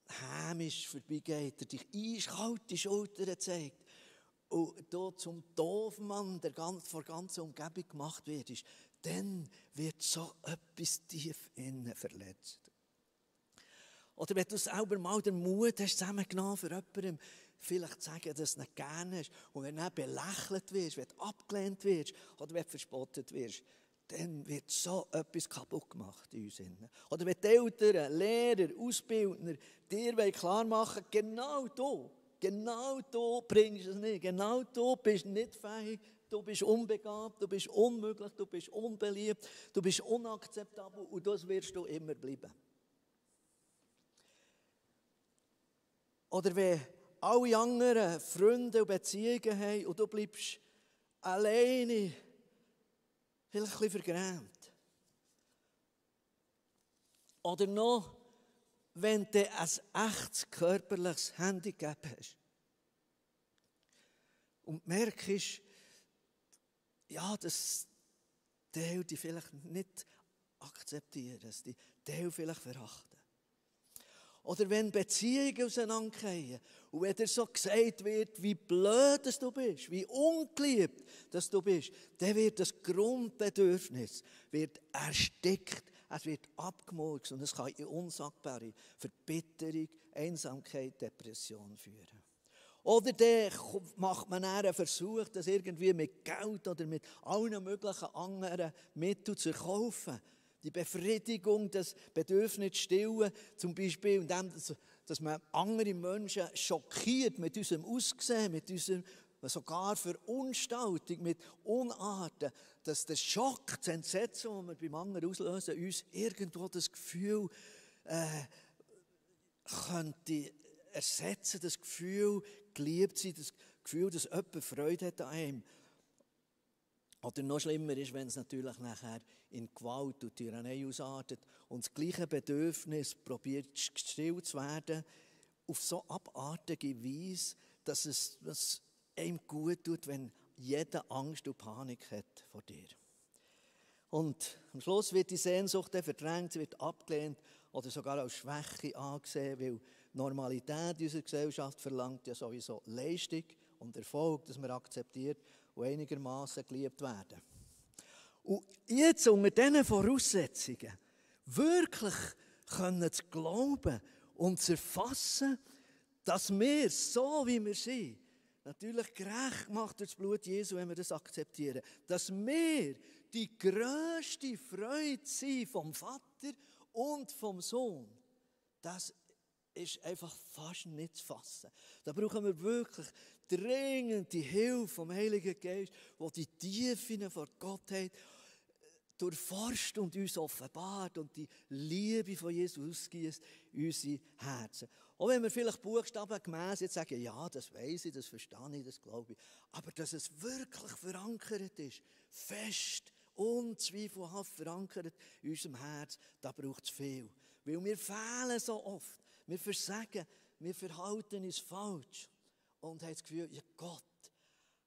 hämisch vorbeigeht, dich eiskalte Schultern zeigt und du zum Doofmann der ganzen Umgebung gemacht wirst, dann wird so etwas tief innen verletzt. Oder wenn du selber mal den Mut hast, zusammengenommen für jemandem, vielleicht zu sagen, dass du nicht gerne hast. Und wenn du dann belächelt wirst, wenn du abgelehnt wirst oder wenn du verspottet wirst, dann wird so etwas kaputt gemacht in uns. Oder wenn die Eltern, Lehrer, Ausbildner dir klar machen, genau du bringst es nicht, genau du bist nicht fähig, du bist unbegabt, du bist unmöglich, du bist unbeliebt, du bist unakzeptabel und das wirst du immer bleiben. Oder wenn alle anderen Freunde und Beziehungen haben und du bleibst alleine, vielleicht ein bisschen vergrämt. Oder noch, wenn du ein echtes körperliches Handicap hast und merkst, ja, dass die dich vielleicht nicht akzeptieren, dass die vielleicht verachten. Oder wenn Beziehungen auseinandergehen und wenn dir so gesagt wird, wie blöd du bist, wie ungeliebt du bist, dann wird das Grundbedürfnis erstickt, es wird abgemurkst und es kann in unsagbare Verbitterung, Einsamkeit, Depression führen. Oder dann macht man einen Versuch, das irgendwie mit Geld oder mit allen möglichen anderen Mitteln zu kaufen. Die Befriedigung, das Bedürfnis stillen, zum Beispiel indem, dass man andere Menschen schockiert mit unserem Aussehen, mit unserem sogar Verunstaltung, mit Unarten, dass der Schock, das Entsetzen, das wir beim anderen auslösen, uns irgendwo das Gefühl könnte ersetzen, das Gefühl, geliebt sein, das Gefühl, dass jemand Freude hat an einem. Oder noch schlimmer ist, wenn es natürlich nachher in Gewalt und Tyrannei ausartet und das gleiche Bedürfnis probiert gestillt zu werden, auf so abartige Weise, dass es einem gut tut, wenn jeder Angst und Panik hat vor dir. Und am Schluss wird die Sehnsucht verdrängt, wird abgelehnt oder sogar als Schwäche angesehen, weil Normalität in unserer Gesellschaft verlangt ja sowieso Leistung und Erfolg, dass man akzeptiert und einigermaßen geliebt werden. Und jetzt unter diesen Voraussetzungen wirklich können zu glauben und zu erfassen, dass wir, so wie wir sind, natürlich gerecht gemacht durch das Blut Jesu, wenn wir das akzeptieren, dass wir die grösste Freude sind vom Vater und vom Sohn, das ist einfach fast nicht zu fassen. Da brauchen wir wirklich dringend die Hilfe vom Heiligen Geist, der die Tiefen von Gottheit durchforscht und uns offenbart und die Liebe von Jesus ausgießt in unsere Herzen. Auch wenn wir vielleicht buchstabengemäss jetzt sagen, ja, das weiss ich, das verstehe ich, das glaube ich. Aber dass es wirklich verankert ist, fest, unzweifelhaft verankert in unserem Herz, da braucht es viel. Weil wir fehlen so oft. Wir versagen, wir verhalten uns falsch. Und haben das Gefühl, ja Gott,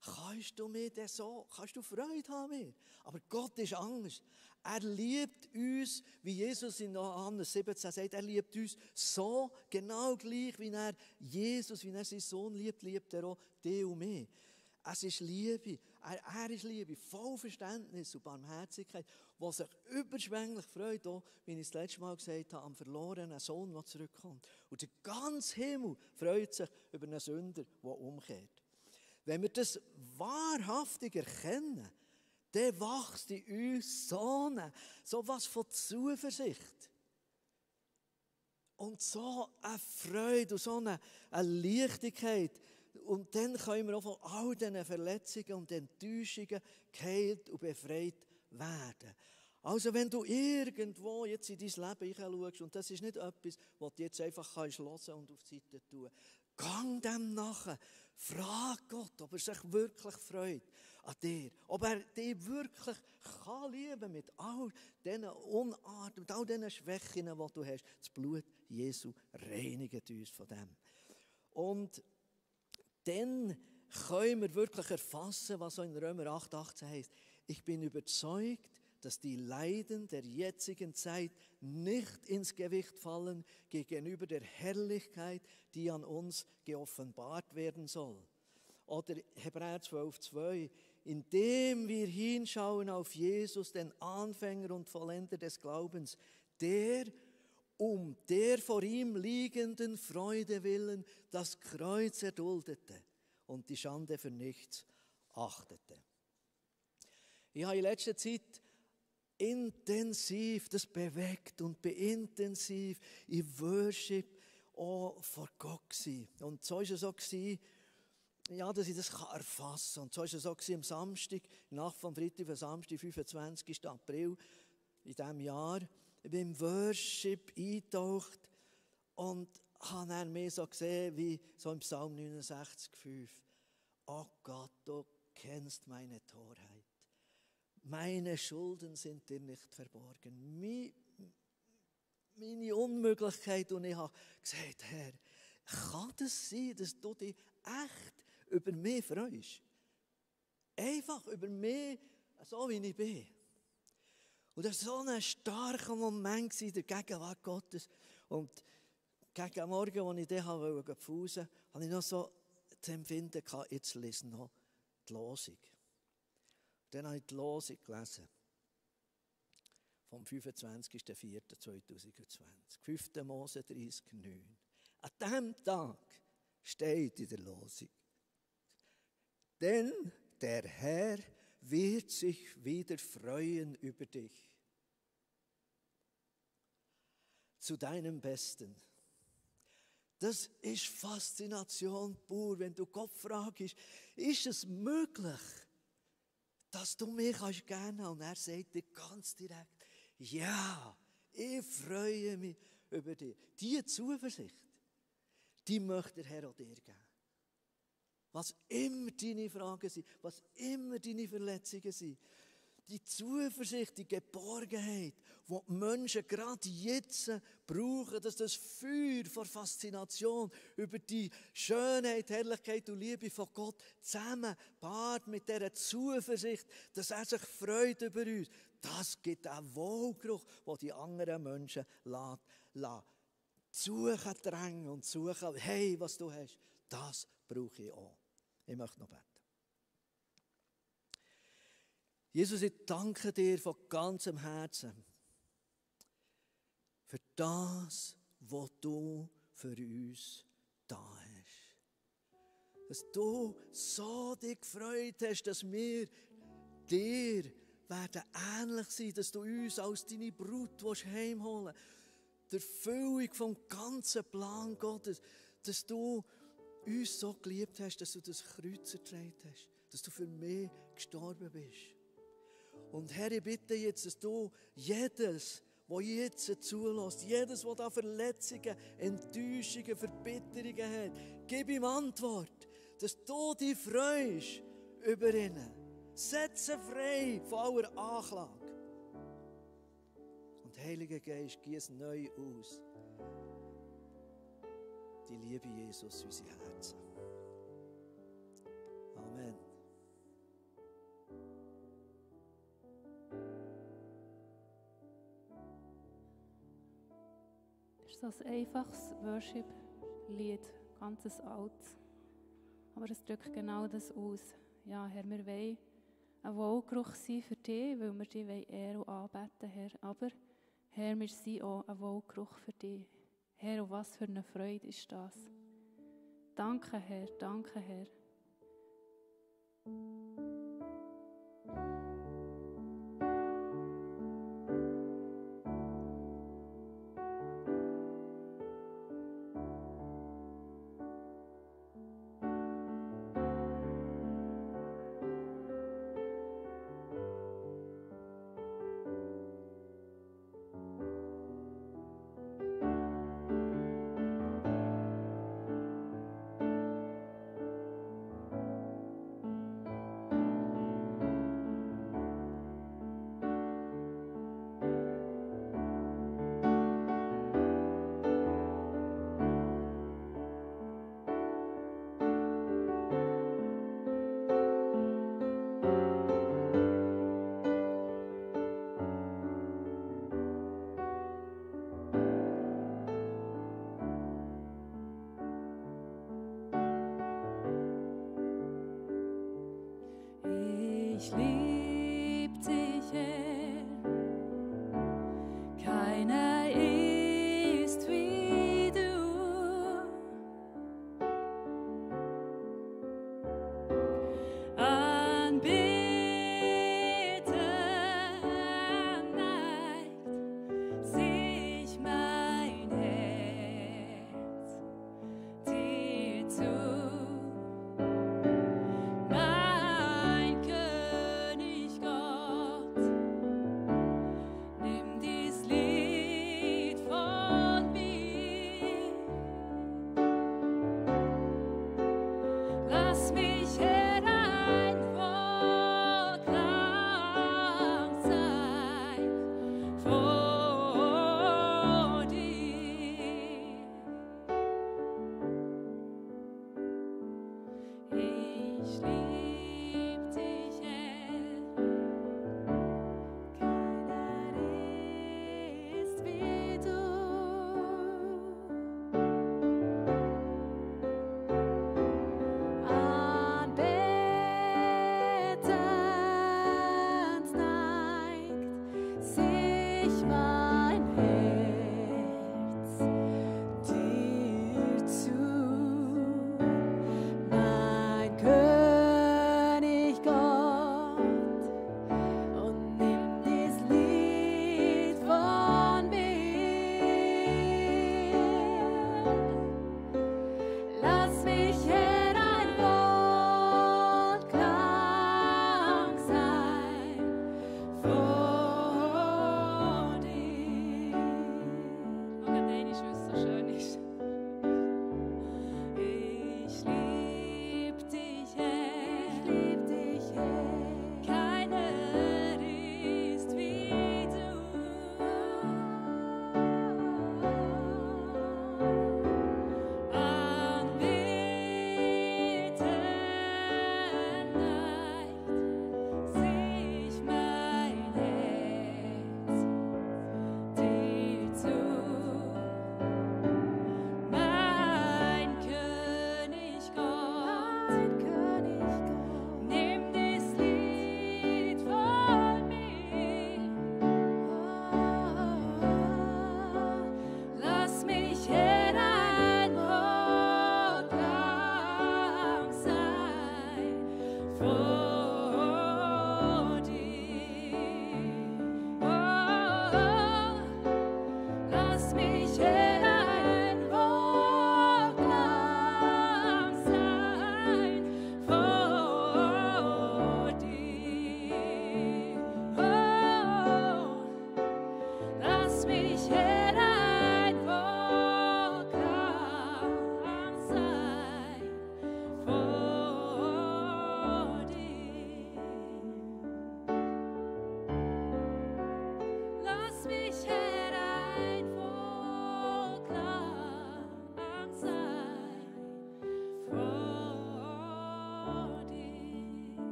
kannst du mir das so, kannst du Freude haben an mir? Aber Gott ist anders. Er liebt uns, wie Jesus in Johannes 17 sagt, er liebt uns so, genau gleich, wie er Jesus, wie er seinen Sohn liebt, liebt er auch dich und mich. Es ist Liebe, er ist Liebe, voll Verständnis und Barmherzigkeit, was sich überschwänglich freut, auch, wie ich das letzte Mal gesagt habe, am verlorenen Sohn, der zurückkommt. Und der ganze Himmel freut sich über einen Sünder, der umkehrt. Wenn wir das wahrhaftig erkennen, dann wächst in uns so was von Zuversicht. Und so eine Freude und so eine Leichtigkeit. Und dann können wir auch von all diesen Verletzungen und Enttäuschungen geheilt und befreit werden. Also wenn du irgendwo jetzt in dein Leben hineinschaust, und das ist nicht etwas, was du jetzt einfach hören kannst und auf die Seite tun, gang dem nachher. Frag Gott, ob er sich wirklich freut an dir. Ob er dich wirklich kann lieben mit all diesen Unarten, mit all diesen Schwächen, die du hast. Das Blut Jesu reinigt uns von dem. Und dann können wir wirklich erfassen, was so in Römer 8,18 heißt. Ich bin überzeugt, dass die Leiden der jetzigen Zeit nicht ins Gewicht fallen gegenüber der Herrlichkeit, die an uns geoffenbart werden soll. Oder Hebräer 12,2, indem wir hinschauen auf Jesus, den Anfänger und Vollender des Glaubens, der um der vor ihm liegenden Freude willen das Kreuz erduldete und die Schande für nichts achtete. Ich habe in letzter Zeit intensiv, das bewegt und beintensiv in Worship auch vor Gott gewesen. Und so war es so gewesen, ja, dass ich das erfassen kann. Und so war es so gewesen am Samstag, Nacht vom Freitag auf Samstag, 25. April in diesem Jahr. Ich bin im Worship eingetaucht und habe dann mehr so gesehen, wie so im Psalm 69,5. Oh Gott, du kennst meine Torheit. Meine Schulden sind dir nicht verborgen. Meine Unmöglichkeit. Und ich habe gesagt, Herr, kann das sein, dass du dich echt über mich freust? Einfach über mich, so wie ich bin. Und das war so ein starker Moment in der Gegenwart Gottes. Und gegen Morgen, als ich dann pfusen wollte, hatte ich noch so das Empfinden gehabt, jetzt lese noch die Losung. Dann habe ich die Losung gelesen. Vom 25.04.2020. 5. Mose 30,9. An diesem Tag steht in der Losung: Denn der Herr wird sich wieder freuen über dich. Zu deinem Besten. Das ist Faszination pur, wenn du Gott fragst, ist es möglich, dass du mich gerne hast? Und er sagt dir ganz direkt, ja, ich freue mich über dich. Diese Zuversicht, die möchte der Herr auch dir geben. Was immer deine Fragen sind, was immer deine Verletzungen sind, die Zuversicht, die Geborgenheit, die die Menschen gerade jetzt brauchen, dass das Feuer vor Faszination über die Schönheit, Herrlichkeit und Liebe von Gott zusammen paart mit dieser Zuversicht, dass er sich freut über uns, das gibt einen Wohlgeruch, der die anderen Menschen suchen, drängen und suchen, hey, was du hast, das brauche ich auch. Ich möchte noch beten. Jesus, ich danke dir von ganzem Herzen für das, was du für uns da hast. dass du so dich gefreut hast, dass wir dir werden ähnlich sein, dass du uns als deine Brut heimholen willst. Die Erfüllung vom ganzen Plan Gottes, dass du uns so geliebt hast, dass du das Kreuz ertragen hast, dass du für mich gestorben bist. Und Herr, ich bitte jetzt, dass du jedes, das jetzt zulässt, jedes, das da Verletzungen, Enttäuschungen, Verbitterungen hat, gib ihm Antwort, dass du dich freust über ihn. Setze frei von aller Anklage. Und Heiliger Geist, gieß neu aus die Liebe Jesus in unsere Herzen. Amen. Das ist so ein einfaches Worship-Lied, ganz altes. Aber es drückt genau das aus. Ja, Herr, wir wollen ein Wohlgeruch sein für dich, weil wir dich ehren und anbeten, Herr. Aber, Herr, wir sind auch ein Wohlgeruch für dich. Herr, und was für eine Freude ist das? Danke, Herr, danke, Herr.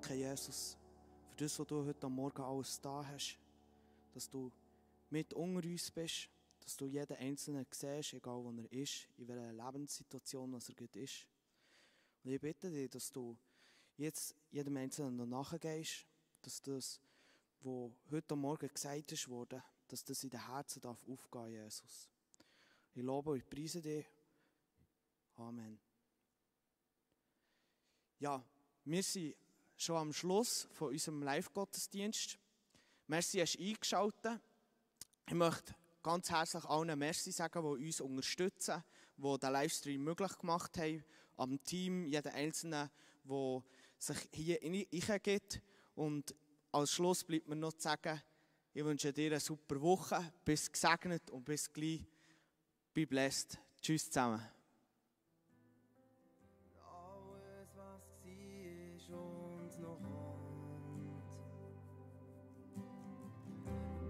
Danke, Jesus, für das, was du heute am Morgen alles da hast. Dass du mit unter uns bist, dass du jeden Einzelnen siehst, egal wo er ist, in welcher Lebenssituation er gerade ist. Und ich bitte dich, dass du jetzt jedem Einzelnen noch nachgehst, dass das, was heute am Morgen gesagt ist worden, dass das in den Herzen aufgehen darf, Jesus. Ich lobe und preise dich. Amen. Ja, wir sind schon am Schluss von unserem Live-Gottesdienst. Merci, hast du eingeschaltet. Ich möchte ganz herzlich allen Merci sagen, die uns unterstützen, die den Livestream möglich gemacht haben, am Team, jeden Einzelnen, der sich hier eingibt. Und als Schluss bleibt mir noch zu sagen, ich wünsche dir eine super Woche, bis gesegnet und bis gleich. Be blessed. Tschüss zusammen. Alles, was war und noch kommt,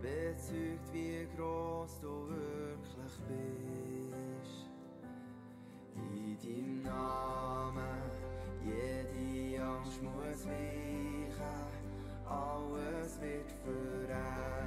bezeugt, wie groß du wirklich bist. In deinem Namen jede Angst muss weichen, alles wird verändert.